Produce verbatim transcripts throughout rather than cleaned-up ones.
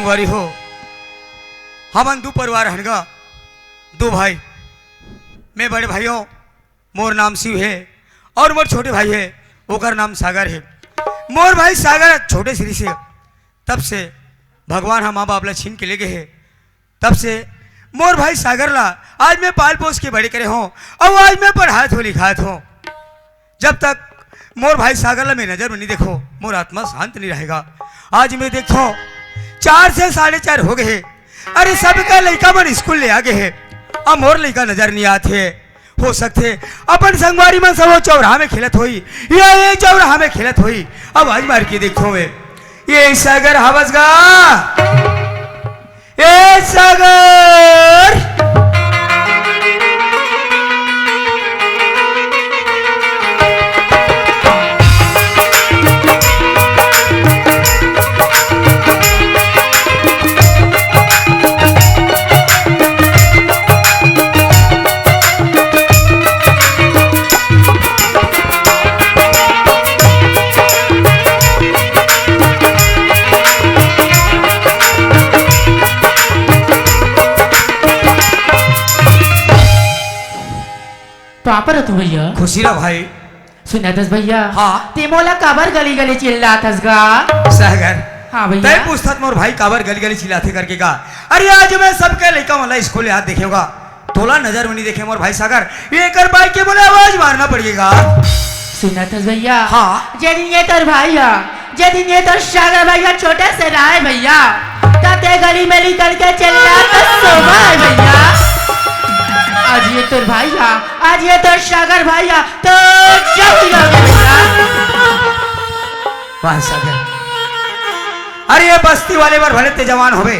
परिवार हो, हमन दू परिवार हन गा, दू भाई। मैं बड़े भाई हों, मोर नाम शिव हे, अउ मोर छोटे भाई हे, ओकर नाम सागर हे। मोर भाई सागर छोटे सिरी से, तब से भगवान ह माँ बाप ला छीन के ले गे हे, तब से मोर भाई सागर ला आज मैं पाल पोस के बड़े करे हों, अउ आज मैं पढ़ात हों, लिखात हों। जब तक मोर भाई सागर ला मैं नजर में नहीं देखों, मोर आत्मा शांत नहीं रहेगा। आज मैं देखों, चार से साढ़े चार हो गे हे। अरे, सबके लइका मन स्कूल ले आ गे हे, अब मोर लइका नजर नहीं आत हे। हो सकथे अपन संगवारी मन सब वो चौराहा में खेलत होही, या ये चौराहा में खेलत होही। अब आज मार के देखों मैं, ये सागर हवस गा, ए सागर। पापर तो भैया। खुशी रह भाई। सुनत हस भैया? हाँ। ते मोला काबर गली गली चिल्लात हस गा? सागर। हाँ भैया। तैं पूछत मोर भाई काबर गली गली चिल्लाथे करके का? अरे आज मैं सबके लइका मन ला स्कूल ले आत देखे हों गा, तोला नजर में नहीं देखे मोर भाई सागर, एकर बाई के मोला आवाज मारना पड़ेगा। सुनत हस भैया? हाँ। जे दिन ये तोर भाई हा, जे दिन ये तोर सागर भैया छोटे से रहे भैया, त ते गली में निकल के चिल्लात सोबे भैया। आज ये तोर भाई हा, आज ये तोर सागर भैया, तो जब लगे भैया। वाह सागर, अरे ये बस्ती वाले बर भले ते जवान होबे,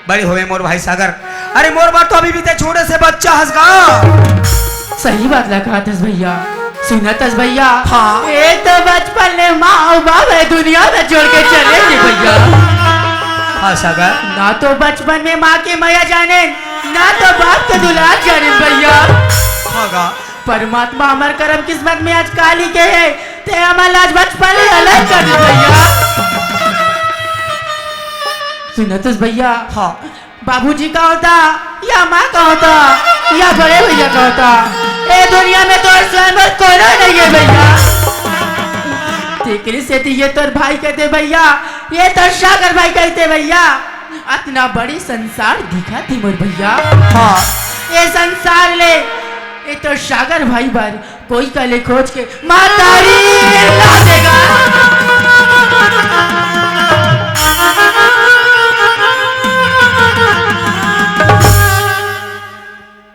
बड़े होबे मोर भाई सागर, अरे मोर बर तो अभी भी ते छोटे से बच्चा हस गा। सही बात ला कहत हस भैया। सुनत हस भैया? हाँ। एक तो बचपन में माँ अउ बाप ला दुनिया में छोड़ के चले गे भैया। हाँ सागर। ना तो बचपन में माँ के मया जानेन, ना तो बाप के दुलार जानेन भैया। हाँ गा। परमात्मा हमर करम किस्मत में आज का लिखे हे, ते हमन ला आज बचपन ले अलग कर दे भैया। सुनत हस भैया? हाँ। बाबूजी का होता, या माँ का होता, या बड़े भैया का होता, ए दुनिया में तो स्वयं बर कोनो नहीं हे भैया। तेकरे सेती ये तोर भाई कहिथे भैया, ये तोर सागर भाई कहिथे भैया। अतना बड़े संसार दिखत हे मोर भैया। हाँ। ये संसार ले, ये तोर सागर भाई बर कोई कले खोज के महतारी ला देगा।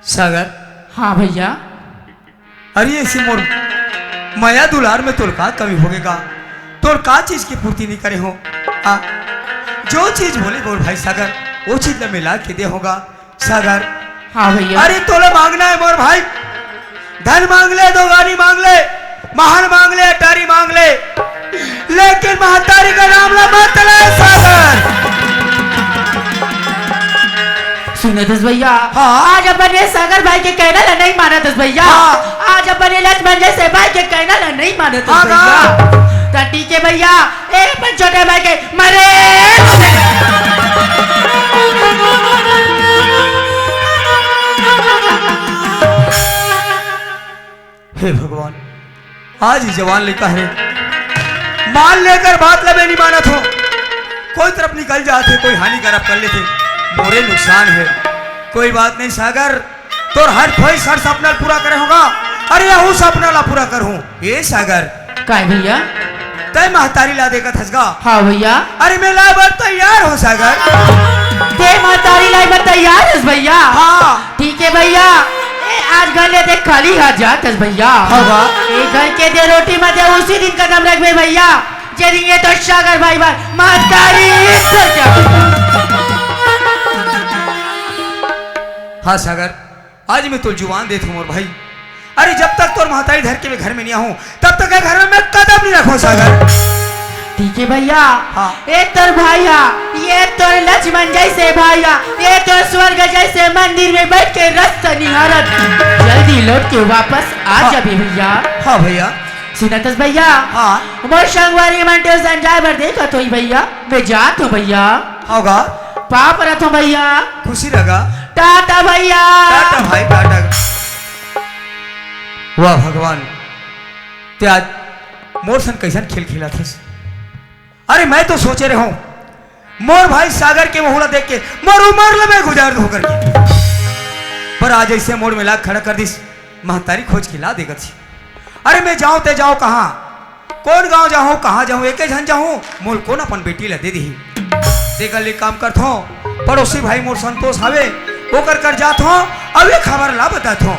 सागर। हाँ भैया। अरे ऐसे मोर मया दुलार में तोर का कमी होगे गा? तोर का चीज की पूर्ति नहीं करे हों? आ, जो चीज बोले मोर भाई सागर, वो चीज ला मिला के दे हों गा। सागर। हाँ भैया। अरे तोला मांगना हे मोर भाई, धन मांग ले, दो गाड़ी मांग ले, महल मांग ले, अटारी मांग ले, लेकिन महतारी का नाम ला मत ले सागर। सुनत हस भैया? हाँ। आज अपन ये सागर भाई के कहना ला नहीं मानत हस भैया। हाँ। आज अपन ये लक्ष्मण जैसे भाई के कहना ला नहीं मानत हस हाँ, भैया। हाँ। तो ठीक हे भैया, ए, अपन छोटे भाई के मरे। हे भगवान, आज ही जवान लइका हे, मान लेकर बात ला मैं नहीं मानत हों। कोई तरफ निकल जात हे, कोई हानि करब कर लेथे, मोरे नुकसान हे। कोई बात नहीं सागर, तोर हर ख्वाहिश, हर सपना ल पूरा करे हों गा। अरे, यहू सपना ला पूरा करहूँ। ए सागर। काय भैया? तैं महतारी ला देखत हस गा? हाँ भैया। अरे, मैं लाए बर तैयार हों सागर। तैं महतारी लाए बर तैयार हस भैया? हाँ। ठीक हे भैया। ए, आज घर ले देख खाली हाथ जात हस भैया। हाँ बा। ए, घर के दे रोटी म दे उसी दिन कदम रखबे भैया। जे दिन ये तो सागर भाई बार महतारी सर क्या? हाँ सागर, आज मैं तोर जुबान देत हों मोर भाई। अरे जब तक तोर महतारी धर के मैं घर में नहीं आहूँ, तब तक ये घर में मैं कदम नहीं रखूँ सागर। ठीक हे भैया। हाँ। ए तोर भाई हा, ये तोर लक्ष्मण जैसे भाई हा, ये तोर स्वर्ग जैसे मंदिर में बैठ के रस्ता निहारत, जल्दी लौट के वापस आ हाँ। जाबे भैया। हाँ भैया। सुनत हस भैया? हाँ। मोर संगवारी मन ट्यूशन जाए बर देखत होही भैया, मैं जात हों भैया। होगा। पाँव परत हँव भइया। खुशी रह गा। टाटा भइया। टाटा भाई, टाटा। वाह भगवान, ते आज मोर संग कइसन खेल खेलत हस। अरे मैं तो सोचे रहेंव, मोर भाई सागर के मुँह ला देख के मोर उमर ला मैं गुजार दूँ करके, पर आज अइसे मोड़ में ला खड़ा कर दिस। महतारी खोज के ला दे गा। अरे मैं जाँव ते जाँव कहाँ, कोन गाँव जाहूँ, कहाँ जाहूँ, एके झन जाहूँ, मोला कोन अपन बेटी ला दे दिही। तेकर ले काम करथों, पड़ोसी भाई मोर संतोष हवे, ओकर कर जाथों, अउ ये खबर ला बताथों।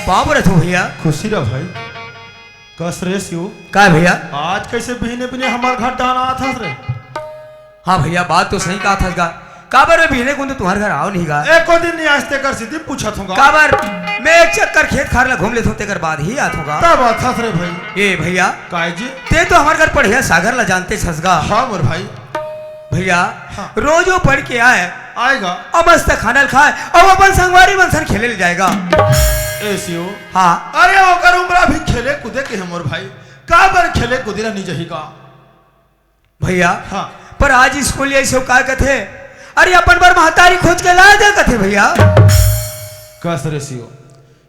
पाँव परत हँव भइया। खुशी रह भाई। कस रे शिव। का भइया? आज कइसे बिहने बिहने हमर घर डाहन आत हस रे? हाँ भइया, बात तो सही कहत हस गा। काबर मैं बिहने कुन तो तुँहर घर आँव नहीं गा। एको दिन नहीं आएस तेकर सेती पूछत हँव गा। काबर मैं एक चक्कर खेत खार ला घूम लेथों, तेकर बाद ही आथों गा। तब आथस रे भाई। ए भइया। काय जी? ते तो हमर घर पढ़इया सागर ला जानत हस गा। हाँ मोर भाई। भइया, हाँ। रोज वो पढ़ के आय। आय गा। अउ मस्त खाना ल खाय, अउ अपन संगवारी मन संग खेले ल जाय गा। ए शिव। हाँ। अरे ओकर उमर अभी खेले कूदे के हे मोर भाई, काबर खेले कूदे ला नहीं जाही गा? भइया, हाँ। पर आज स्कूल अइसे का कथे, अरे अपन बर महतारी खोज के ला दे कथे भइया। कस रे शिव,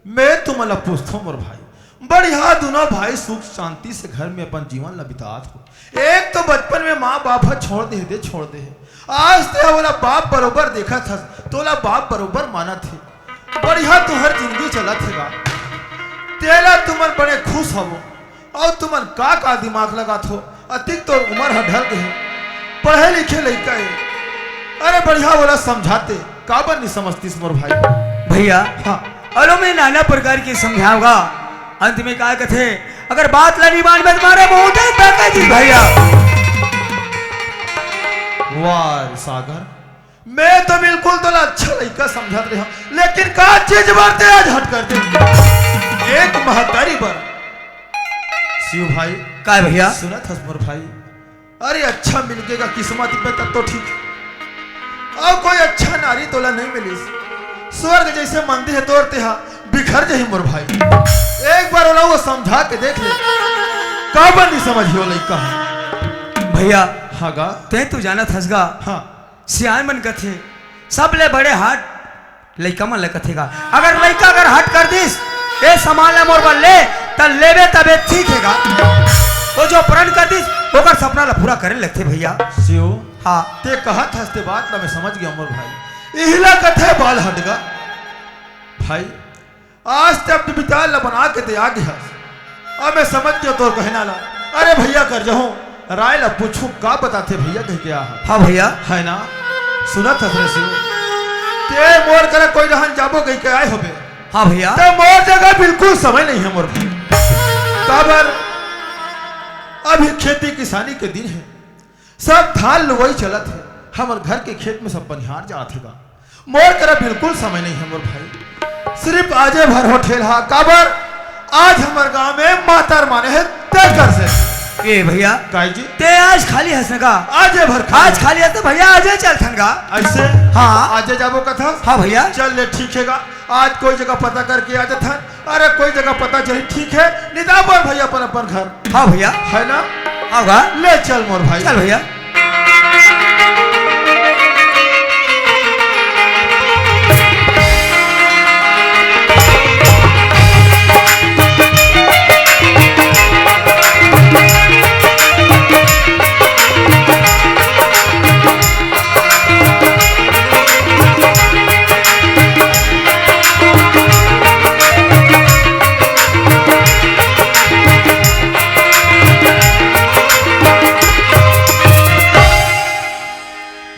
मैं तुमन ला पूछथों मोर भाई, बढ़िया दूनों भाई सुख शांति से घर में अपन जीवन ला बितात हो। एक तो बचपन में माँ बाप ह छोड़ दे हे, दे छोड़ दे हे। आज ते ह ओला बाप बरोबर देखत हस, तोला बाप बरोबर मानत हे। बढ़िया तुँहर जिंदगी चलत हे गा। तेला तुमन बड़े खुश हवो। अउ तुमन का का दिमाग लगाथो? अतिक तोर उमर ह ढल गे हे, पढ़े लिखे लइका हे। अरे बढ़िया ओला समझाते, काबर नहीं समझतिस मोर भाई? भइया, हाँ। अरे मैं नाना प्रकार के समझावँव गा, अंत में का कथे, अगर बात ला नहीं मानबे त मारे मोटे तक दे भइया। वाह रे सागर, मैं तो बिल्कुल तोला अच्छा लइका समझत रहेंव, लेकिन का चीज बर ते आज हट कर दे? एक महतारी बर। शिव भाई। काय भइया? सुनत हस मोर भाई? अरे अच्छा मिल गे गा किस्मत में तब तो ठीक हे। अउ कोई अच्छा नारी तोला नहीं मिलिस। स्वर्ग जइसे मंदिर हे तोर तेहा बिखर जाही मोर भाई। एक बार ओला वो समझा के देख ले। काबर नहीं समझही वो लइका ह? भइया। हाँ गा। ते तो जानत हस गा। हाँ। सियान मन कथे, सबले बड़े हट लइका मन ल कथे गा। अगर लइका अगर हट कर दिस, ए सामान ल मोर बर ले, त लेबे तबे ठीक हे गा। वो जो प्रण कर दिस, ओकर सपना ल पूरा करे लगथे भइया। शिव, हाँ। ते कहत हस ते बात ल मैं समझ गेंव मोर भाई। इही ल कथे बाल हट गा। भाई, आज ते अपने विचार ला बना के ते आ गे हस। अब मैं समझ गेंव तोर कहना ला। अरे भइया कर जहूँ, राय ला पूछूँ, का बताथे भइया कह के आ हस। हाँ भइया। हे ना? सुनत हस रे शिव। ते मोर करा कोई डहन जाबो कह के आय होबे। हाँ भइया। ते मोर जगह बिल्कुल समय नहीं हे मोर भाई। काबर अभी खेती किसानी के दिन हे। सब धान लुवई चलत हे, हमर घर के खेत में सब बनिहार जात हे गा। मोर करा बिल्कुल समय नहीं हे मोर भाई। सिर्फ आजे भर होटल हा, काबर आज हमर गांव में मातर माने हे, तेकर से। ए भइया, काय जी? ते आज खाली हस न गा? आजे भर खाली। आज खाली हस त भइया, आजे चलथन गा। अइसे? हाँ। आजे जाबो कथस? हाँ भइया। चल ले, ठीक हे गा। आज कोई जगह पता करके आ जाथन। अरे कोई जगह पता चली, ठीक हे, निदा बोल भइया अपन अपन घर। हाँ भइया। हे ना? हाँ गा। ले चल मोर भाई। चल भइया।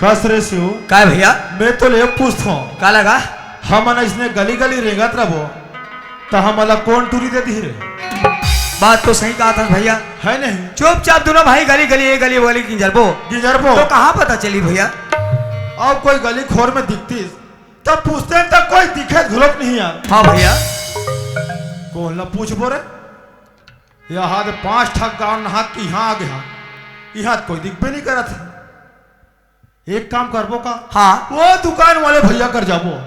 कस रे शिव। काय भइया? मैं तोले पूछथों। काला गा? हमन अइसने गली गली रेंगत रबो, त हमला कोन टूरी दे दिही रे? बात तो सही कहा था भैया। है नहीं? चुपचाप दोनों भाई गली गली, ये गली, वो गली गिंजरबो। गिंजरबो। तो कहाँ पता चली भैया? अब कोई गली खोर में दिखतीस, तब पूछते हैं, तब कोई दिखे घुलक नहीं यार। हाँ भैया। कोन ला पूछबो रे? यहाँ दे पांच ठक गांव नहात के यहाँ आ गया, यहाँ तो कोई दिखबे नहीं करत है। एक काम करबो का? हाँ। वो दुकान वाले भैया कर जाबो,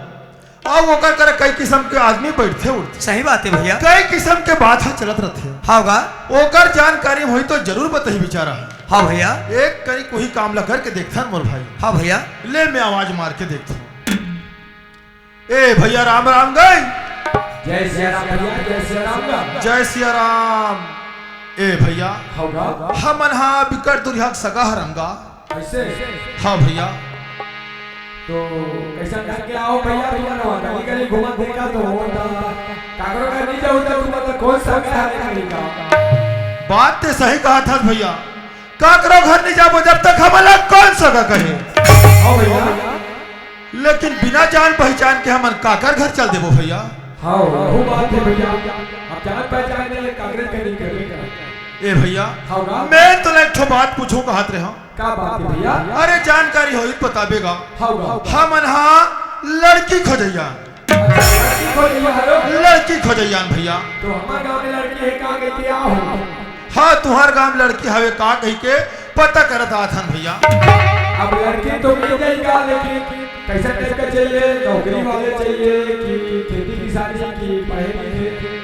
अब ओकर करे कई किस्म के आदमी बैठते उठते। सही बात है भैया। कई किस्म के बात ह चलत रथे। हाँ गा। ओकर जानकारी होई तो जरूर बताही बेचारा। हाँ भैया। एक करी कोई काम ला करके देखथन मोर भाई। हाँ भैया। ले मैं आवाज मार के देखथन। ए भैया, राम राम गई। जय सिया राम भैया, जय सिया राम गा। जय सिया राम। ए भैया, हाँ गा। हमन हा बिकट दुरिहा के सगा हरन गा। ऐसे? हाँ भैया। तो कैसा करके आओ भैया, तुमन वहाँ गली गली घूमत देखा तो वो ता-, काकरो घर नहीं जाओ तो तुमन तो कौन सा घर है नहीं का? बात ते सही कहा था भैया, काकरो घर नहीं जाबो जब तक हमला कौन सगा कहे। हाँ भैया। लेकिन बिना जान पहचान के हमन काकर घर चल देबो भैया? हाँ, वो बात है भैया। अब जान पहचान नहीं है, काकरे के नहीं करेगा। ए भैया, हाँ गा। मैं तो एक ठो बात पूछूं कहत रहे हूँ। का बात है भैया? अरे जानकारी होई तो बताबे गा। हाँ गा। हमन हा लड़की खोजैया। अच्छा, लड़की खोजैया, हेलो? लड़की खोजैया भैया। तो हमारे गांव में लड़की है, कहाँ गई थी? आओ। हाँ, तुहार गांव लड़की हवे का कही के पता करत आथन भैया। अब लड़की तो मिल जाएगा, लेकिन कैसा टाइप का चाहिए? नौकरी वाले चाहिए कि खेती किसानी की पढ़े लिखे?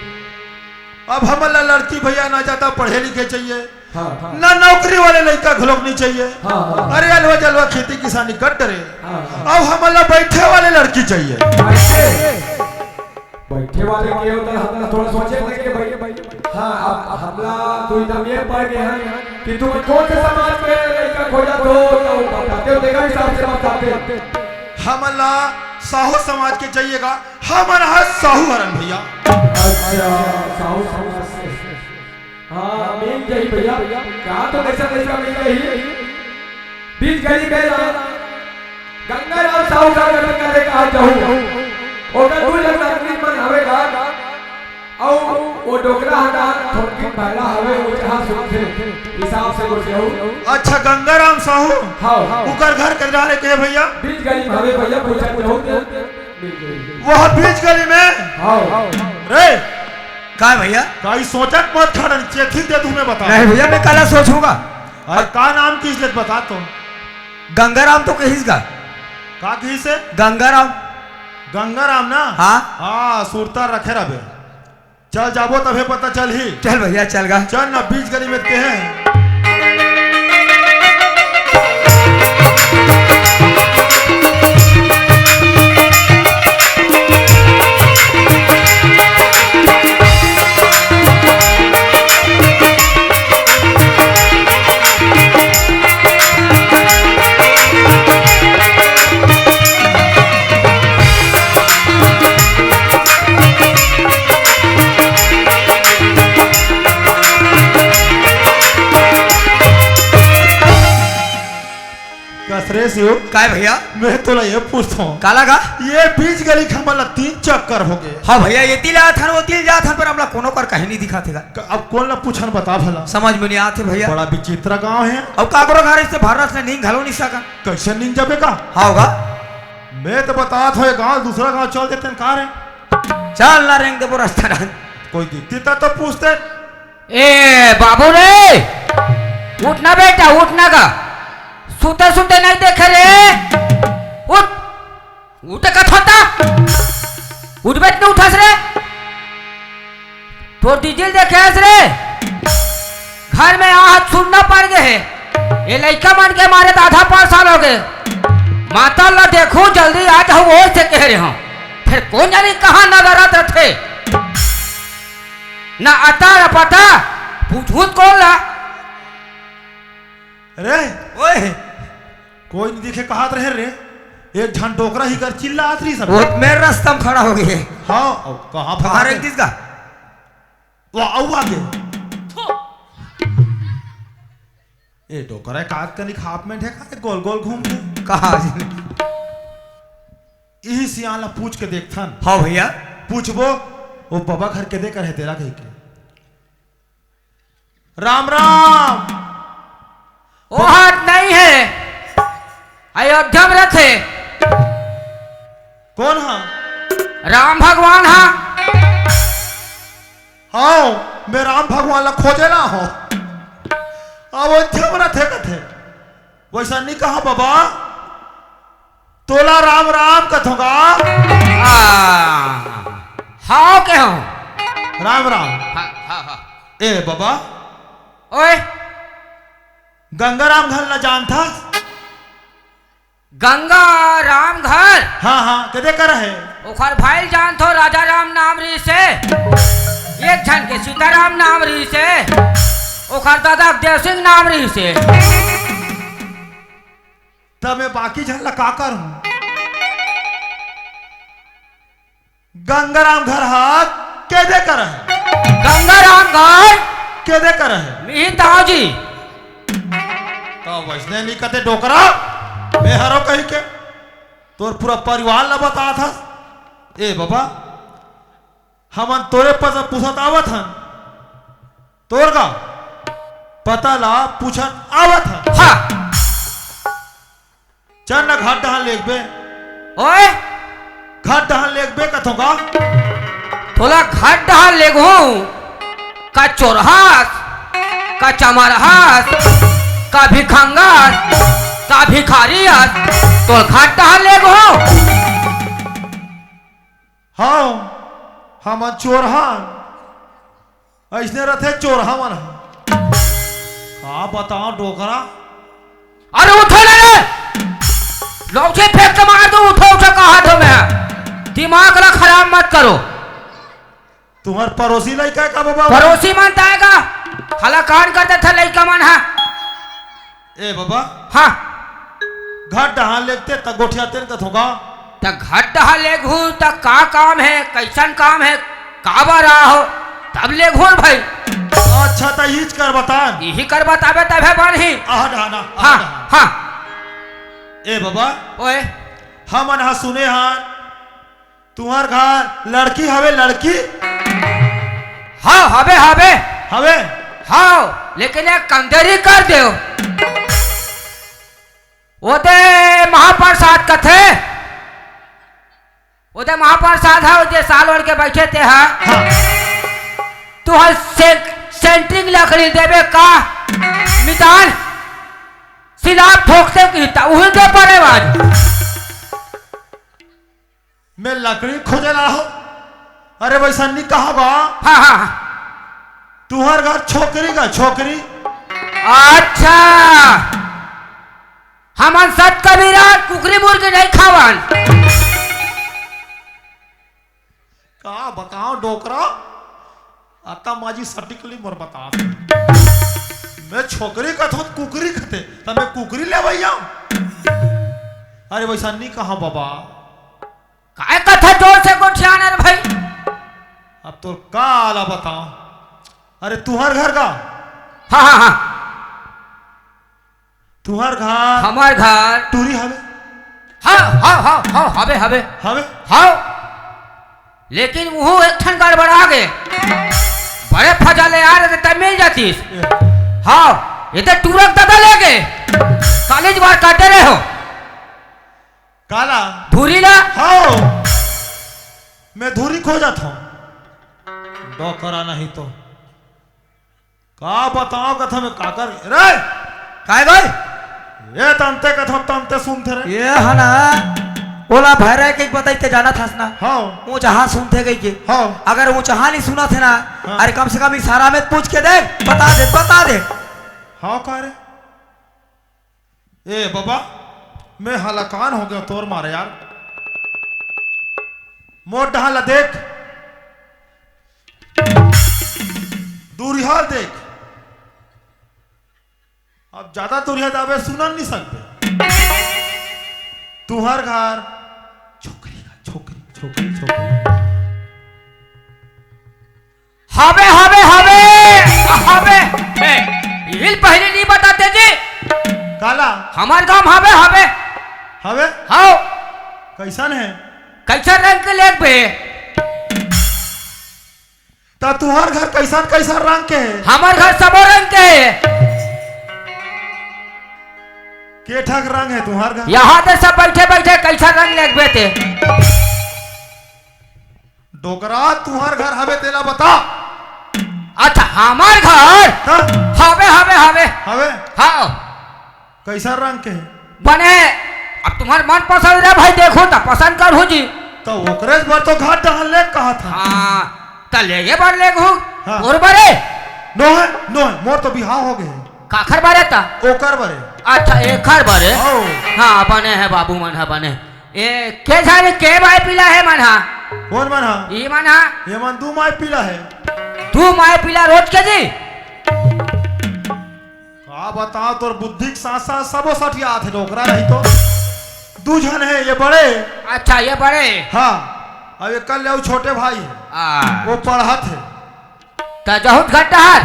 अब हमला लड़की भैया ना ज्यादा पढ़े लिखे चाहिए, हाँ, हाँ। ना नौकरी वाले लड़का घलोक नहीं चाहिए। हाँ, हाँ। अरे अलवा जलवा खेती किसानी कर डरे। हाँ, हाँ। अब हमला बैठे वाले लड़की चाहिए। बैठे? बैठे वाले के होता है, हमला थोड़ा सोचे थे कि भाई, हाँ, अब हमला तो इतना ये पड़ गए हैं कि तुम कौन से समाज के लड़का खोजा तो, तो बताते हो, देखा हिसाब से बताते। हमला साहू समाज के चाहिएगा, हमन हा साहू हरन भैया। अच्छा, साहू समाज से। हाँ, मिल जाई भैया। कहा तो कैसा कैसा मिल जाई? बीच गली में ना, गंगाराम साहू का घर करे कहा जाऊँ। ओकर दू जन आदमी मन हवे गा। अउ वो डोकरा हटा थोड़की भैला हवे, वो जहाँ सुनथे, हिसाब से बोल जाऊँ। अच्छा, गंगाराम साहू? हाँ, हाँ। ओकर घर कदरा ले के भैया? बीच गली में हवे भैया, पूछा जाऊँ तो। वह बीच गली में? हाँ। रे! का भैया? काई सोचत मत खड़न, चेथिल दे तुम्हें बता। नहीं भैया, मैं काला सोचूंगा। अरे का नाम किस ले बता तो? गंगाराम तो कहिस गा। का कहिस से? गंगाराम। गंगाराम ना? हाँ। हाँ, सुरता रखे रबे। चल जाबो तभे पता चलही। चल भैया, चल गा। चल ना, बीच गली में के हैं। कसरे शिव। काय भैया? मैं तोला ये पूछथों। काला गा? ये बीच गली के हमन ला तीन चक्कर हो गए। हाँ भैया, ये तिला आथन, वो तिल जाथन, पर हमला कोनो कर कहीं नहीं दिखाथे गा। क-, अब कौन ला पूछन बता भला? समझ में नहीं आथे भैया। बड़ा विचित्र गांव है। अब काकरो घर इससे भर रस ने नींद घलो नहीं सकन। कैसे नींद जाबे का? हाँ होगा। मैं तो बतात हों, ये गांव दूसरा गांव चल देते हैं, का रे? चल ना रेंग देबो रास्ता ना। कोई दिखती ता तो पूछते। ए बाबू रे, उठ ना बेटा, उठ ना गा। सुते सुते नहीं देखे रे। उठ, उठ कथों ता। उठ बेट, नहीं उठस रे। तोर दीदी ल देखे हस रे? घर में आहत सुन्ना पड़ गे हे। ये लइका मन के मारे त आधा पाँच साल हो गे। माता ल देखहूं, जल्दी आ जाहू, ओइसे कहे रेहेंव। फेर कोन जानी कहां नदारत रथे। न अता न पता, पूछहूं त कोन ला? रे, ओए। कोई नहीं दिखे, कहात रहे रे। एक झन डोकरा ही कर चिल्लात रही सब। वो मेरे रास्ता में खड़ा हो गए। हाँ, अब कहाँ भाग कहाँ गए? रख दिस गा? वो आऊ आगे। ए डोकरा, काट कनिक हाफ में ठेका, गोल गोल घूम के। कहाँ जी? इही सियान ला पूछ के देखथन। हाँ भैया। पूछबो, ओ बबा घर के दे कर हे तेला कहिके। राम राम। ओहर नहीं हे, अयोध्या में रथे। कोन हा? राम भगवान हा। हव, मैं राम भगवान ला खोजे ला हव। अयोध्या में रथे कथे। वइसा नी कहा बबा, तोला राम राम कथों गा। आ, हव के हव? राम राम। हाँ, हाँ, हाँ। ए बबा। ओए। गंगाराम घर ला जानथस? गंगाराम घर? हाँ, हाँ, केदे कर हे? ओखर भाई ल जानथो, राजा राम नाम रहिसे। एक झन के सीताराम नाम रहिसे। ओखर ददा के देव सिंह नाम रहिसे। त मैं बाकी झन ला का करहूं? गंगाराम घर हा केदे कर हे? गंगाराम घर? केदे कर हे? मिहिन दाऊ जी। त वइसने नी कथे डोकरा, मैं हरव कहिके। तोर पूरा परिवार ला बतात हस। ए बबा, हमन तोरे पता पूछत आवत हन। तोर का पता ला पूछत आवत हन। हाँ। चल ना घाट डहान लेगबे। ओए। घाट डहान लेगबे कथों का। तोला घाट डहान लेगहूं का चोरहास, का चमरहास, का भिखंगास, का भिखारी हस, तोला घाट डहान लेगहूं। हव, हमन चोरहा। अइसने रथे चोरहा मन ह। का बताओं डोकरा। अरे उठो ना रे! लौठी फेंक के मार दूं, उठो, उठो, कहा दो मैं। दिमाग ला खराब मत करो। तुम्हर पड़ोसी लइका हे का बबा? पड़ोसी मन त आय गा। हलाकान कर देथे लइका मन ह। ए बबा। हाँ। घाट डहान लेगते त गोठियातेन कथों गा। त घाट डहान लेगहूं त का काम हे, कइसन काम हे, काबर आय हो, तब लेगहूं भाई। अच्छा त इही कर बतान। इही कर बताबे तभे बनही। आह डहाना, आह हाँ, डहाना। हाँ। ए बबा। ओए। हमन हा सुने हन तुंहर घर लड़की हवे, लड़की? हव, हवे, हवे। हवे? हव, लेकिन एक कमजोरी कर देव। ओदे महाप्रसाद कथे, ओदे महाप्रसाद हे, जे साल ओढ़ के बइठे ते हा। हाँ। तुंहर से-, सेंटरिंग लकड़ी देबे का? मितान, सिलाब ठोकते की त उही दे परे आज। मैं लकड़ी खोजे ला हूं। अरे वइसा नी कहा बा। हाँ, हाँ, हाँ। तुंहर घर छोकरी का छोकरी। अच्छा, हमन सत कबीरा कुकरी मुर्गी नहीं खावन। का बताओं डोकरा, आता माजी सटिकली मोर बता। मैं छोकरी कथों त कुकरी कथे, त मैं कुकरी लेवइया। अरे वइसा नी कहा बबा। काय कथा जोर से गोठियान रे भाई? अब तोर का आला बताओं। अरे तुंहर घर का? हाँ, हाँ, हाँ। तुंहर घर? हमर घर। टूरी हवे? हाँ, हाँ, हाँ, हाँ, हवे, हवे। हवे? हाँ। लेकिन उहू एक ठन गड़बड़ा गे। बड़े फजा ले आ रहे तब मिल जातीस। ए। हाँ, ये तो टूरा के ददा ले गे। कालीच बार काटे रहे हो। काला? धूरी ला? हव। मैं धूरी खोजत हंव। डोकरा नहीं तो। का बताओं कथा में काकर रे? काय भाई? ये तंते कथा तंते सुनथे रे। ये हना, ओला भैरा के बताई ते जानत हस ना। हव। ऊंचहा सुनथे कहिके। हव। अगर ऊंचहा नहीं सुनथे ना, हाँ। अरे कम से कम इशारा में पूछ के देख, बता दे, बता दे। हव का रे? ए बबा, मैं हलाकान हो गेंव तोर मारे यार। मोर डहान ला देख, दूरिहा देख। अब ज्यादा दूरिहा जाबे, सुनन नहीं सकबे। तुंहर घर छोकरी का, छोकरी, छोकरी, छोकरी। हवे, हवे, हवे, हवे। ए, इही ल पहिली नहीं बताते जी। काला? हमर गांव हवे, हवे। हवे? हव। कइसन हे? कइसन रंग के लेगबे? त तुंहर घर कइसन कइसन रंग के हे? हमर घर सबो रंग के हे। के ठक रंग हे तुंहर घर? यहाँ दे सब बइठे बइठे कइसन रंग लेगबे ते। डोकरा, तुंहर घर हवे तेला बता। अच्छा, हमर घर? हाँ। हवे, हवे, हवे। हवे? हाँ। कइसन रंग के हे? बने, अब तुंहर मन पसंद रे भाई, देखहू त पसंद करहू जी। त ओकरे बर तो घर डहर ले कहत हँव। हाँ, त लेगे बर लेगहू। हाँ। तोर बरे? नोहे, नोहे, मोर तो बिहाव हो गे हे। काखर बरे त? ओकर बरे। अच्छा, एखर बरे? हव। हाँ, बने हे बाबू मन ह, बने। ए, के झन के माय पीला हे मन हा? कोन मन हा? ई मन हा? ये मन दू माय पीला हे। दू माय पीला रोज के जी? का बताओ, तोर बुद्धि के साथ साथ सबो सठियात हे, डोकरा नहीं तो। दू झन हे, ये बड़े। अच्छा, ये बड़े। हाँ, अब एकर ले अउ छोटे भाई हे। आ। वो पढ़त हे। त जहूँ घर डहर?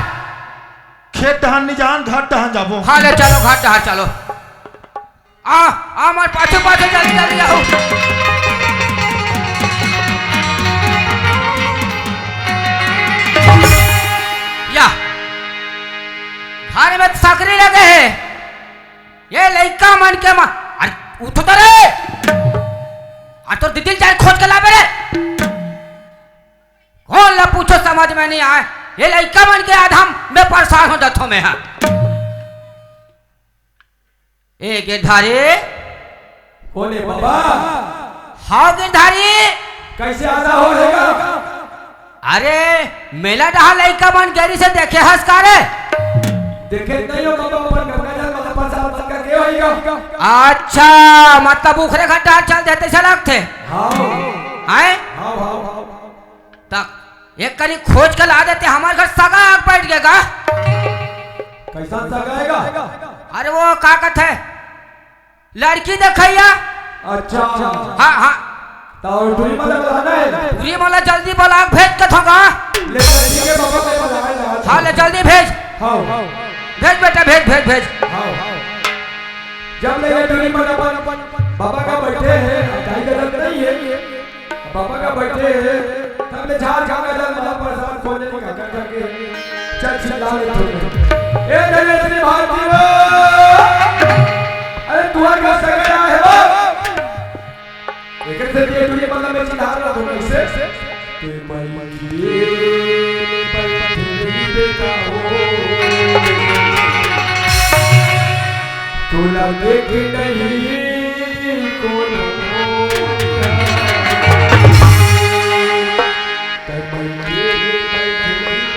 खेत डहर नहीं जान, घर डहर जाबो। हाँ, ले चलो, घर डहर चलो। आ, आ, मोर पाछू, पाछू, जल्दी, जल्दी आओ। या, घर में त सकरी लगे हे। ये लइका मन के मा-, अरे, उठ तो रे। आ, तोर दीदी ल जाय खोज के लाबे रे। कोन ला पूछो, समझ में नहीं आय। ये लइका मन के आधा में परेशान हो जाथो मैं हा। ए गिरधारी। कोन हे बाबा? हाव गिरधारी। कइसे आधा हो रहेगा? अरे, मेला डहर लइका मन गेरी से देखे हस का रे? देखे नहीं हो बाबा, अपन गंगा जल मतलब प्रसाद बन के गए होइगा। अच्छा, मतलब उखरे घर डहर चल देते से लगथे। हाँ। हैं? हाँ, हाँ, हाँ। त एक करी खोज के ला देते, हमर घर सगा आग बैठ गे गा। कइसन सगा आय गा? अरे वो का कथे, लड़की देखइया। अच्छा। हाँ, हाँ। त टूरी मन ला बुलाना हे। टूरी मन ला जल्दी बुला, भेज के थोगा। ले, ठीक हे बाबा, मैं बुला के लावत हँव। हाँ, ले जल्दी भेज। हाँ। भेज बेटा, भेज, भेज, भेज। हाँ। जब ले ये टूरी मन अपन बाबा का बैठे हे, अटाई गलत नहीं हे। बाबा का बैठे हे, तब ले झार झार का जल मतलब प्रसाद खोले का करके चल चिल्ला ले थोड़े। ए धनेश्वरी भारती वो, अरे तुंहर घर सगा आय हे वो। एकर से ये टूरी मतलब में चिल्ला रहा हो कैसे? ते मइके बैठे बेटा हो। तोला देख नहीं कोन हो। ते मइके बैठे बेटा।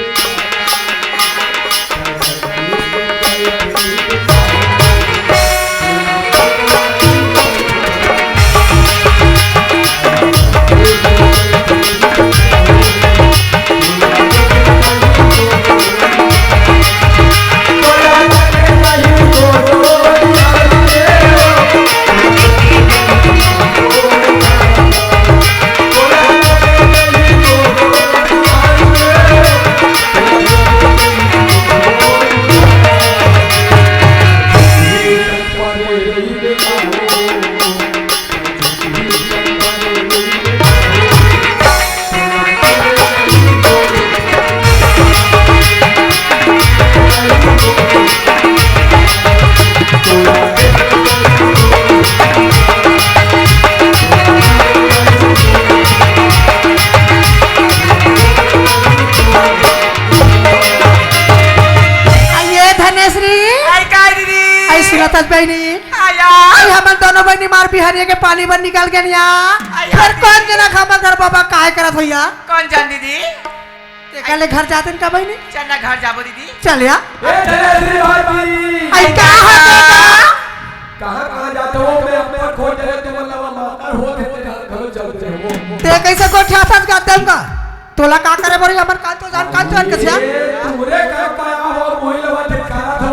आइए धनेश्वरी। आई का दीदी? आई सुनत हस बहिनी? आया। आई हमन दोनों बहिनी मार बिहारिया के पानी बर निकल गेन या। आया। फेर कोन जना हमर घर बाबा काय करत होइया? कोन जन दीदी? तेकर ले घर जातेन का बहिनी? चल ना घर जाबो दीदी। चल या। ए धनेश्वरी भाभी। आई का हो बेटा? कहाँ कहाँ जाते हो? मैं अपने आप खोज रहे तुम, मतलब मार होत हे, घर चलते हो। ते कइसे गोठियाथस गा तेम का? तोला का करे बर हमर काल तो जान, काल तो जान कसिया? ए, तुमरे का पाया हो, मोही लवा ठिकाना था।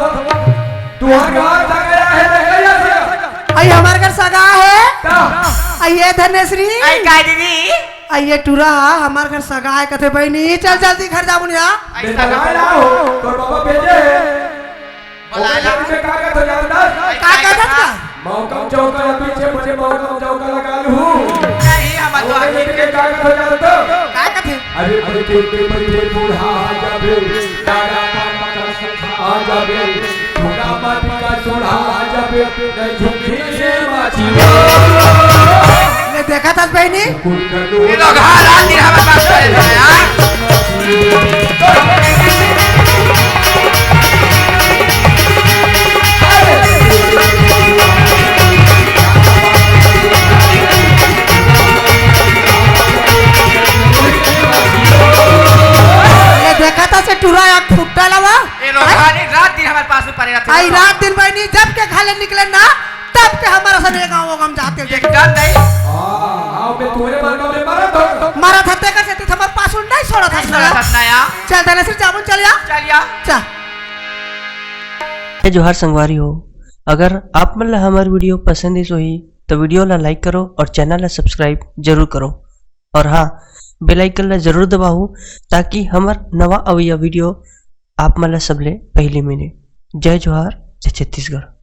तुहर घर सगा हे, नहीं सगा? आई हमर घर सगा हे। का? आई ये धनेश्वरी। आई का दीदी? आई ये टूरा, हमर घर सगा हे कथे बहिनी, चल जल्दी घर जाबो ना। आई सगा ना हो, तोर बाबा भेजे हे। बुलाया। ओकर बीच में का कहत हो जानत हस? का कहत हस का? मौका चौका पीछे बड़े मौका चौका लगा लूँ। नहीं, हम तो वो आगे बीच में का कहत हो जानत हस? का कहत हे? अरे, अरे, के बूढ़ा जाबे, दादा पापा का सुखा जाबे, छोटा माटी का सोढ़ा जाबे, नहीं झुकी से बाची। ले देखा था बहनी? कुल का ये लोग हर रात दिन हमारे पास परेशान है यार। ये देखा था से टूरा या फुट्टा लवा? ये लोग हैं? खाली रात दिन हमारे पास में पड़े रहते हैं। आई रात दिन बहनी जब के घर ले निकले ना, तब के हमारा सने गाँव गाँव जाते हैं। एकदम नहीं। हाँ, हाँ, मैं तुम्हारे बारे में मारा था। मारा था, तेकर से तू हमारे पास नहीं छोड़ा था, नहीं छोड़ा था, ना यार। चल, धनेश्वर, जामुन, चल या। चल या। चल। जय जोहार संगवारी हो, अगर आप मन ला हमार video पसंद आइस होही, तो video ला like करो और channel ला subscribe जरूर करो। और हाँ, bell icon ला जरूर दबाहू, ताकि हमर नवा अवइया video आप मन ला सबले पहली मिले। जय जोहार, जय छत्तीसगढ़।